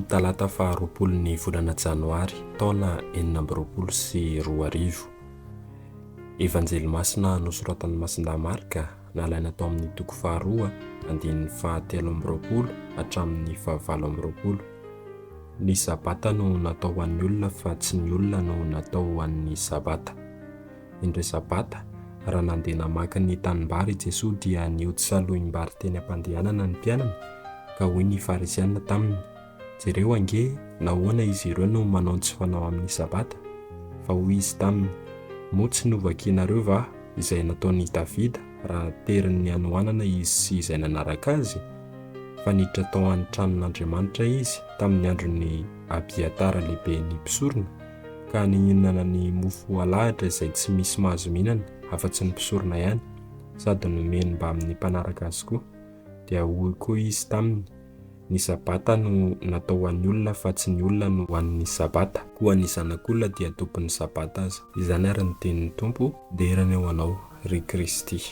talata faha 20 ny volana janoary taona 2026. Evanjely masina nosoratan'i Masindahy Marka nalaina tao amin'ny toko faharoa andininy faha 23 hatramin'ny faha 28. Ny sabata no natao ho an'ny olona fa tsy ny olona no natao ho an'ny sabata. Indray Sabata, raha nandeha namaky ny tanimbary i Jesoa dia nioty salohim-bary teny am-pandehanana ny mpianany, ka hoy ny Farisianina taminy, Jereo ange, nahoana izy ireo no manao ny tsy fanao amin'ny Sabata? Fa hoy Izy taminy, Moa tsy novakinareo va izay nataon'i Davida raha terin'ny hanoanana izy sy izay nanaraka azy? Fa niditra tao an-tranon'Andriamanitra izy tamin'ny andron'i Abiatara lehiben'ny mpisorona, ka nihinana ny mofo alahatra izay tsy misy mahazo mihinana afa-tsy ny mpisorona ihany, sady nomeny mbamin'ny mpanaraka azy koa. Dia hoy koa izy taminy, Ny Sabata no natao ho an'ny olona fa tsy ny olona no ho an'ny Sabata. Koa ny Zanak'olona dia tompon'ny Sabata aza. Izany ary ny tenin'ny Tompo. Dera anie ho Anao, ry Kristy.